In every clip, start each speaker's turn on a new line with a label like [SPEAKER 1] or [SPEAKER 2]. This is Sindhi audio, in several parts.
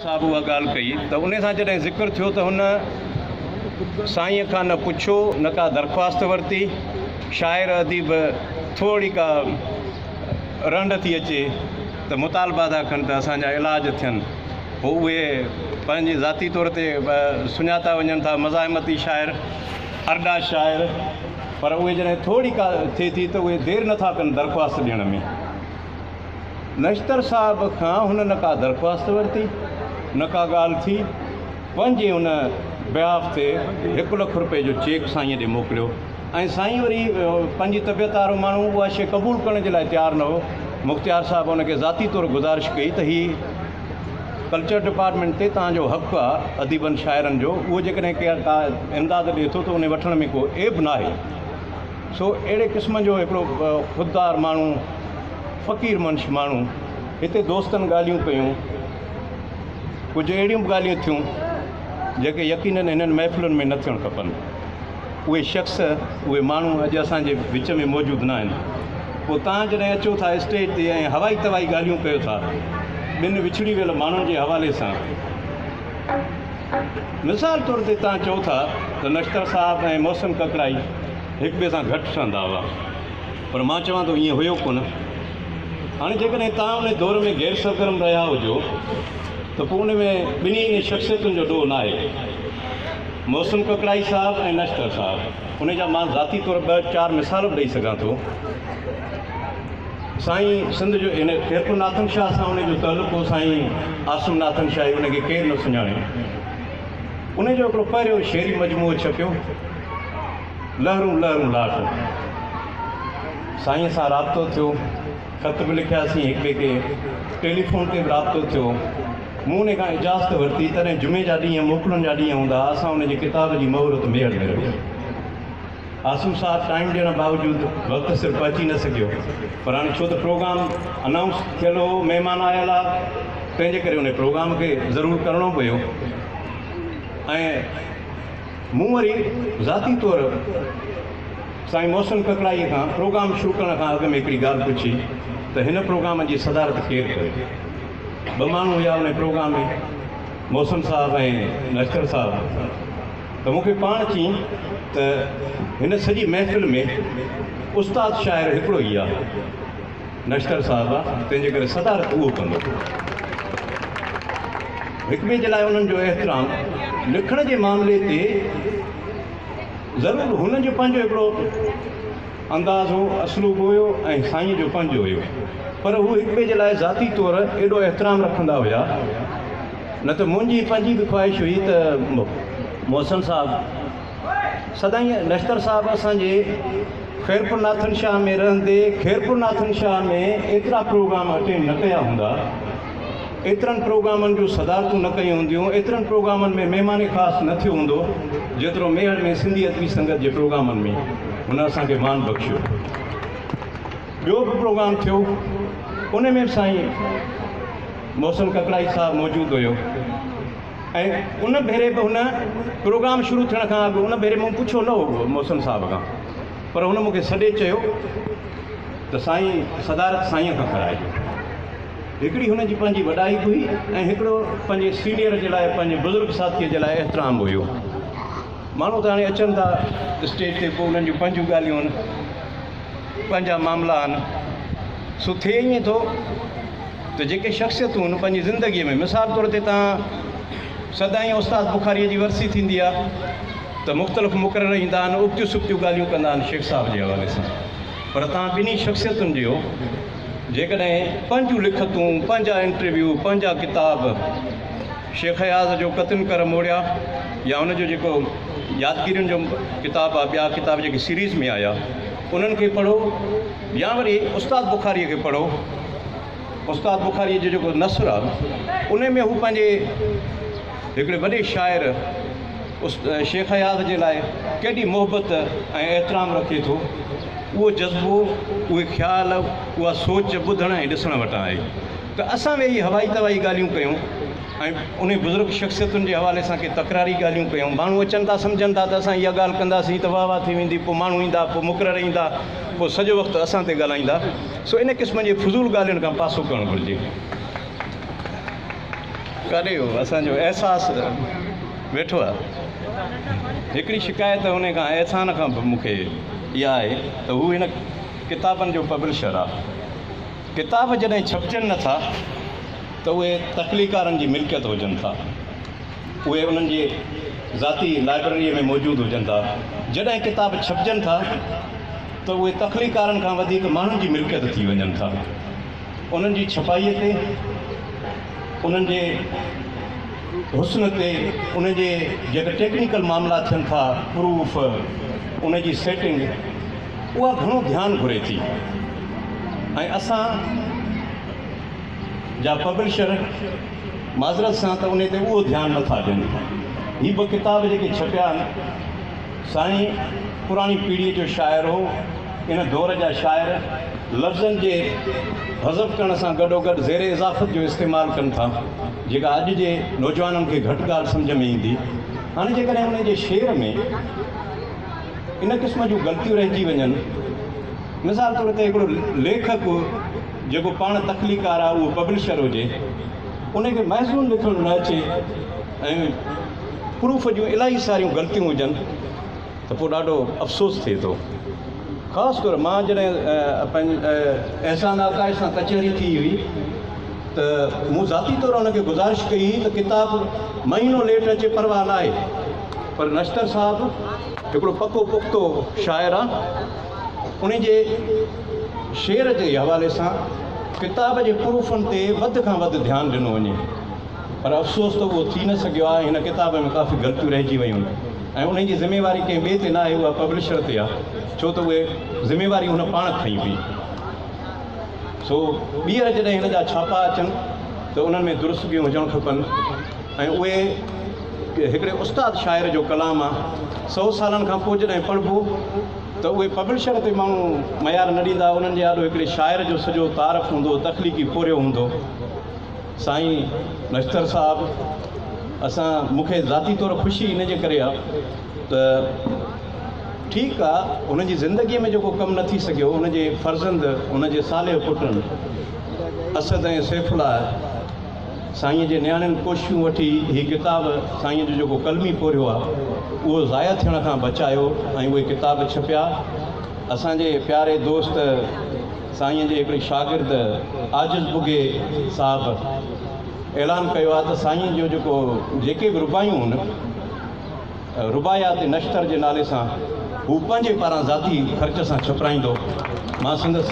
[SPEAKER 1] صاحب اها ڳالهه ڪئي ته ان سان جڏهن ذڪر ٿيو ته هن سائينء کان نه پڇيو نه ڪا درخواست ورتي. شاعر اديب ٿورڙي ڪا رنڊ ٿي اچي ته مطالبا ٿا ڪن ته اسان جا علاج ٿين. پوء اهي پنهنجي ذاتي طور تي سڃاتا وڃن ٿا مزاحمتي شاعر، ارڏا شاعر، پر اهي جڏهن ٿورڙي ڪا ٿئي ٿي ته اهي دير نٿا ڪن درخواست ڏيڻ ۾. نشتر صاحب کان هن نه ڪا درخواست ورتي، نه ڪا ڳالهه ٿي. پنهنجي ان بيهاف تي هڪ لک روپئي جو چيڪ سائينء ڏي موڪليو ۽ سائين وري پنهنجي طبيعت وارو ماڻهو اها شيء قبول ڪرڻ جي لاء تيار نه هو. مختيار صاحب ان کي ذاتي طور گذارش ڪئي ته هي ڪلچر ڊپارٽمينٽ تي توهان جو حق آ اديبن شاعرن جو، اهو جيڪڏهن ڪير ڪا امداد ڏئي ٿو ته ان وٺڻ ۾ ڪو عيب ناهي. سو اهڙي قسم جو هڪڙو خوددار ماڻهو، فقير منش ماڻهو، هتي دوستن ڳالهيون ڪيون، ڪجهه اهڙيون به ڳالهيون ٿيون، جيڪي يقينن هنن محفلن ۾ نه ٿيڻ کپن. اهي شخص، اهي ماڻهو اڄ اسان جي وچ ۾ موجود نه آهن. پوء توهان جڏهن اچو ٿا اسٽيج تي ۽ هوائي توائي ڳالهيون ڪيو ٿا، ٻن وڇڙي ويل ماڻهن جي حوالي سان، مثال طور تي توهان چئو ٿا ته نشتر صاحب ۽ محسن ڪڪڙائي هڪ ٻئي سان گهٽ ٺهندا هئا پر مان چوان ٿو ائين هيو ڪونه. هاڻي جيڪڏهن توهان ان دور ۾ غير سرگرم رهيا هجو ته پوء ان ۾ ٻنهي شخصيتن جو ڏوهه ناهي. محسن ڪڪڙائي صاحب ۽ نشتر صاحب ان جا مان ذاتي طور ٻه چار مثال به ڏئي سگهان ٿو. سائين سنڌ جو ان خيرپور ناٿن شاهه سان ان جو تعلق هو سائين عاصم ناٿن شاهي ان کي ڪير نه سڃاڻي. ان جو هڪڙو پهريون شعري مجموعو ڇپيو لهرون لهرون لاٽ. سائين سان رابطو ٿيو، خط به لکياسين هڪ ٻئي کي، ٽيليفون تي به رابطو ٿيو. مون ان کان اجازت ورتي، تڏهن جمعي جا ڏينهن موڪلن جا ڏينهن هوندا ها، اسان ان جي ڪتاب جي مهورت ميهڙ ۾ رکي. عاصم صاحب ٽائيم ڏيڻ باوجود وقت سر پهچي نه سگهيو پر هاڻي ڇو ته پروگرام انائونس ٿيل هو مهمان آيل ها تنهن جي ڪري ان پروگرام کي ضرور ڪرڻو پيو ۽ مون وري ذاتي طور سائين محسن ڪڪڙائي کان پروگرام شروع ڪرڻ کان اڳ ۾ هڪڙي ڳالهه پڇي ته هن پروگرام جي صدارت ڪير ڪري. ٻه ماڻهو هيا ان پروگرام ۾ محسن صاحب ۽ نشتر صاحب. ته مون کي پاڻ چيائين ته هن سڄي محفل ۾ استاد شاعر هڪڙو ئي آ، نشتر صاحب آ، تنهن جي ڪري صدارت اهو ڪندو. هڪ ٻئي جي لاء انهن جو احترام لکڻ جي معاملي تي ضرور هنن جو پنهنجو هڪڙو انداز هو، اسلوب هيو ۽ سائينء جو پنهنجو هيو، پر هو هڪ ٻئي جي لاء ذاتي طور ايڏو احترام رکندا هيا. نه ته منهنجي پنهنجي به خواهش هئي ته محسن صاحب سدائين نشتر صاحب اسان جي خيرپور ناٿن شاهه ۾ رهندي خيرپور ناٿن شاهه ۾ ايترا پروگرام اٽينڊ نه ڪيا هوندا، ايترن پروگرامن جون صدارتون نه ڪيون هونديون، ايترن پروگرامن ۾ مهمان خاص نه ٿيو هوندو جيترو ميهڙ ۾ سنڌي ادبي سنگت جي پروگرامن ۾ هن اسان کي مان بخشيو. ٻيو به پروگرام ٿيو ان ۾ به سائين محسن ڪڪڙائي صاحب موجود هيو ۽ ان ڀيري به هن پروگرام شروع ٿيڻ کان اڳ ان ڀيري مون پڇيو نه هو محسن صاحب کان پر هن مون کي سڏي چيو ته سائين صدارت سائين کان ڪرائجو. هڪڙي هن جي پنهنجي وڏائي به هئي ۽ هڪڙو پنهنجي سينيئر جي لاء پنهنجي بزرگ ساٿيء جي لاء احترام به هيو. ماڻهو ته هاڻي اچن ٿا اسٽيج تي پوء انهن جون پنهنجون ڳالهيون آهن پنهنجا معاملا آهن سو ٿئي ائين ٿو ته جيڪي شخصيتون آهن پنهنجي زندگيء ۾ مثال طور تي توهان سدائين استاد بخاريء جي ورسي ٿيندي آهي ته مختلف مقرر ايندا آهن ابتيون سبتيون ڳالهيون ڪندا آهن شيخ صاحب جي حوالي سان پر توهان ٻنهي شخصيتن جو جيڪڏهن پنهنجون لکتون، پنهنجا انٽرويو، پنهنجا ڪتاب شيخ اياز جو ڪتن ڪر موڙيا يا ان جو جيڪو يادگيرين جو ڪتاب آ ٻيا ڪتاب جيڪي سيريز ۾ آيا انهن کي پڙهو يا وري استاد بخاريء کي پڙهو استاد بخاريء جو جيڪو نثر آ ان ۾ هو پنهنجي هڪڙي وڏي شاعر شيخ اياز جي لاء ڪيڏي محبت ۽ احترام رکي ٿو. اهو جذبو، اهي خيال، اها سوچ ٻڌڻ ۽ ڏسڻ وٽان آهي ته اسان ويهي هوائي توائي ڳالهيون ڪيون ۽ انهي بزرگ شخصيتن جي حوالي سان ڪي تڪراري ڳالهيون ڪيون. ماڻهو اچن ٿا سمجهن ٿا ته اسان اها ڳالهه ڪنداسين ته واهه واهه ٿي ويندي، پوء ماڻهو ايندا، پوء مقرر ايندا، پوء سڄو وقت اسان تي ڳالهائيندا. سو ان قسم جي فضول ڳالهين کان پاسو ڪرڻ گهرجي. ڪاڏي ويو اسان جو احساس ويٺو آ. هڪڙي شڪايت ان کان احسان کان به مون کي اها آهي ته هو هن ڪتابن جو پبلشر آ. ڪتاب جڏهن ڇپجن نه ٿا ته اهي تخليقارن جي ملڪيت هجن ٿا. اهي انهن جي ذاتي لائبرريء ۾ موجود هجن ٿا. جڏهن ڪتاب ڇپجن ٿا ته اهي تخليقارن کان وڌيڪ ماڻهن جي ملڪيت ٿي وڃن ٿا. انهن جي ڇپائيء تي، انهن جي حسن تي، ان جي جيڪا ٽيڪنيڪل معاملا ٿين ٿا، پروف، ان جي سيٽنگ، اها گهڻو ڌيان گهري ٿي ۽ اسان جا پبلشر معذرت سان ته انهي تي اهو ڌيان نه ٿا ڏين. هي ٻه ڪتاب جيڪي ڇپيا آهن، سائين پراڻي پيڙهيء جو شاعر هو. ان دور جا شاعر لفظن جي حذف ڪرڻ سان گڏوگڏ زير اضافت جو استعمال ڪن ٿا، جيڪا اڄ جي نوجوانن کي گهٽ ڳالهه سمجهه ۾ ايندي. هاڻي جيڪڏهن انهي جي شعر ۾ ان قسم جون غلطيون رهجي وڃن، مثال طور تي هڪڙو ليکڪ جيڪو پاڻ تخليقار آهي اهو پبلشر هجي، ان کي محضون لکڻ نه اچي ۽ پروف جون الاهي ساريون غلطيون هجن ته پوء ڏاڍو افسوس ٿئي ٿو. خاص طور مان جڏهن احسان آڪاش سان ڪچهري ٿي هئي ته مون ذاتي طور ان کي گذارش ڪئي هئي ته ڪتاب مهينو ليٽ اچي پرواهه ناهي پر نشتر صاحب هڪڙو پڪو پختو شاعر آ ان جي شعر جي حوالي سان ڪتاب جي پروفن تي وڌ کان وڌ ڌيان ڏنو وڃي. پر افسوس ته اهو ٿي نه سگهيو آهي، هن ڪتاب ۾ ڪافي غلطيون رهجي ويون آهن ۽ انهي جي ذميواري ڪنهن ٻئي تي ناهي اها پبلشر تي آهي ڇو ته اهي ذميواري هن پاڻ کنئي هئي. سو ٻيهر جڏهن هن جا ڇاپا اچن ته انهن ۾ درستگيون هجڻ کپن ۽ اهي هڪڙي استاد شاعر جو ڪلام آهي سئو سالن کان پوء جڏهن پڙهبو ته اهي پبلشر تي ماڻهو ميار نه ڏيندا انهن جي آڏو هڪڙي شاعر جو سڄو تعارف هوندو تخليقي پورهيو هوندو. سائين نشتر صاحب اسان مون کي ذاتي طور خوشي ان جي ڪري آ ته ٺيڪ آ هن جي زندگي ۾ جيڪو ڪم نه ٿي سگهيو ان جي فرزند ان جي صالح پٽن اسد ۽ سيف الله سائين جي نياڻين ڪوششون وٺي هي ڪتاب سائين جو جيڪو قلمي پورهيو آ اهو ضايع ٿيڻ کان بچايو ۽ اهي ڪتاب ڇپيا اسان جي پياري دوست سائينء جي هڪڙي شاگرد عاجز ٻگهي صاحب اعلان ڪيو آهي ته سائينء جو جيڪو جيڪي به رباعيون هن رباعيات نشتر جي نالي سان هو پنهنجي پاران ذاتي خرچ سان ڇپرائيندو. مان سندس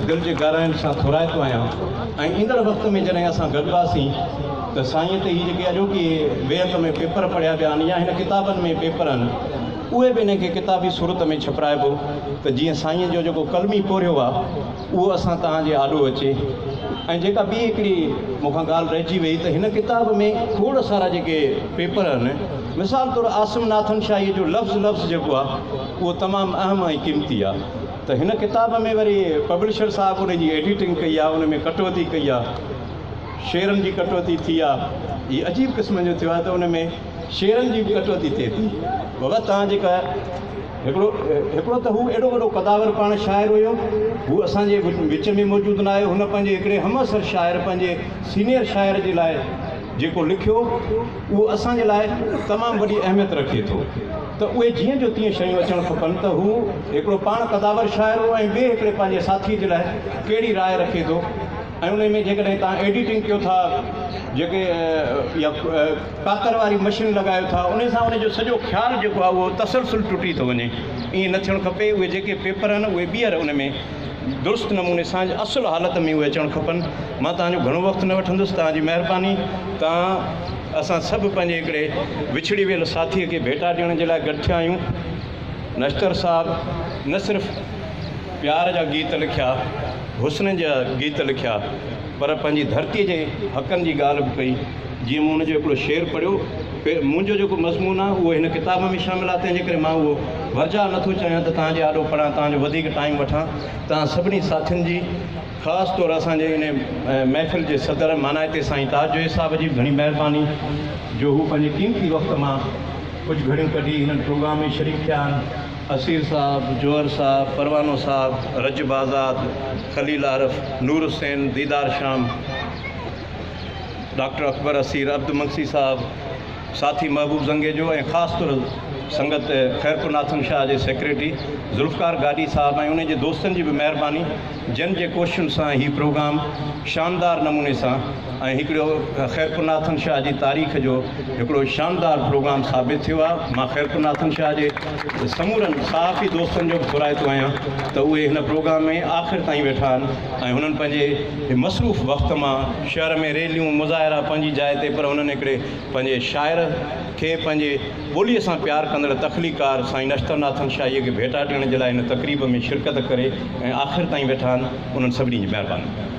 [SPEAKER 1] دل جي گهراين سان ٿورائتو آهيان ۽ ايندڙ وقت ۾ جڏهن اسان گڏباسين ته سائينء تي هي جيڪي اڄوڪي ويهڪ ۾ پيپر پڙهيا ويا آهن يا هن ڪتابن ۾ پيپر آهن اهي به انهن کي ڪتابي صورت ۾ ڇپرائبو ته جيئن سائينء جو جيڪو قلمي پورهيو آ اهو اسان توهان جي آڏو اچي ۽ جيڪا ٻي هڪڙي مون کان ڳالهه رهجي وئي ته هن ڪتاب ۾ کوڙ سارا جيڪي پيپر آهن مثال طور عاصم ناٿن شاهيء جو لفظ لفظ جيڪو آ اهو تمام اهم ۽ قيمتي آ ته هن ڪتاب ۾ وري پبلشر صاحب ان جي ايڊيٽنگ ڪئي آ ان ۾ ڪٽوتي ڪئي آ شعرن جي ڪٽوتي ٿي آ هي عجيب قسم جو ٿيو آ ته ان ۾ شعرن جي به ڪٽوتي ٿئي ٿي. بابا توهان جيڪا هڪڙو هڪڙو ته هو ايڏو وڏو قداور پاڻ شاعر هيو، هو اسان جي وچ ۾ موجود نه آهي، هن پنهنجي هڪڙي همعصر شاعر پنهنجي سينيئر شاعر جي لاء جيڪو لکيو اهو اسان جي لاء تمام وڏي اهميت رکي ٿو ته اهي جيئن جو تيئن شيون اچڻ کپن ته هو هڪڙو پاڻ قداور شاعر هو ۽ ٻئي هڪڙي پنهنجي ساٿي جي لاء ڪهڙي راء رکي ٿو ۽ انهي ۾ جيڪڏهن توهان ايڊيٽنگ ڪيو ٿا جيڪي يا ڪاتر واري مشين لڳايو ٿا انهي سان ان جو سڄو خيال جيڪو آهي اهو تسلسل ٽٽي ٿو وڃي ائين نه ٿيڻ کپي اهي جيڪي پيپر آهن اهي ٻيهر ان ۾ درست نموني سان اصل حالت ۾ اهي اچڻ کپن مان توهان جو گهڻو وقت نه وٺندس توهان جي مهرباني توهان اسان سڀ پنهنجي هڪڙي وڇڙي ويل ساٿي کي ڀيٽا ڏيڻ جي لاء گڏ ٿيا آهيون نشتر صاحب نه صرف پيار جا گيت لکيا، حسن جا گيت لکيا، پر پنهنجي ڌرتيء جي حقن جي ڳالهه به ڪئي. جيئن مون ان جو هڪڙو شعر پڙهيو، منهنجو جيڪو مضمون آهي، اهو هن ڪتاب ۾ شامل آهي، تنهن جي ڪري مان اهو ورجاء نه ٿو چاهيان ته توهان جي آڏو پڙهان، توهان جو وڌيڪ ٽائيم وٺان. توهان سڀني ساٿين جي، خاص طور اسان جي ان محفل جي صدر مانائتي سائين تاج جويي صاحب جي به گهڻي مهرباني جو هو پنهنجي قيمتي وقت مان ڪجهه گهڙيون ڪڍي هن پروگرام ۾ شريڪ ٿيا آهن. اسير صاحب، جوهر صاحب، پروانو صاحب، رجب آزاد، خليل عارف، نور حسين، ديدار شام، ڊاڪٽر اڪبر اسير، عبد مگسي صاحب، ساٿي محبوب زنگيجو ۽ خاص طور سنگت خيرپور ناٿن شاهه جي سيڪريٽري ذوالفقار گاڏهي صاحب ۽ انهن جي دوستن جي به مهرباني جن جي ڪوششن سان هي پروگرام شاندار نموني سان ۽ هڪڙو خيرپور ناٿن شاهه جي تاريخ جو هڪڙو شاندار پروگرام ثابت ٿيو آهي. مان خيرپور ناٿن شاهه جي سمورن صحافي دوستن جو به ٿورائتو آهيان ته اهي هن پروگرام ۾ آخر تائين ويٺا آهن ۽ هنن پنهنجي مصروف وقت مان شهر ۾ ريليون مظاهرا پنهنجي جاء تي پر هنن هڪڙي پنهنجي شاعر کي پنهنجي ٻوليء سان پيار ڪندڙ تخليقڪار سائين نشتر ناٿن شاهيء کي ڀيٽا ڏيڻ جي لاء هن تقريب ۾ شرڪت ڪري ۽ آخر تائين ويٺا آهن انهن سڀني جي مهرباني.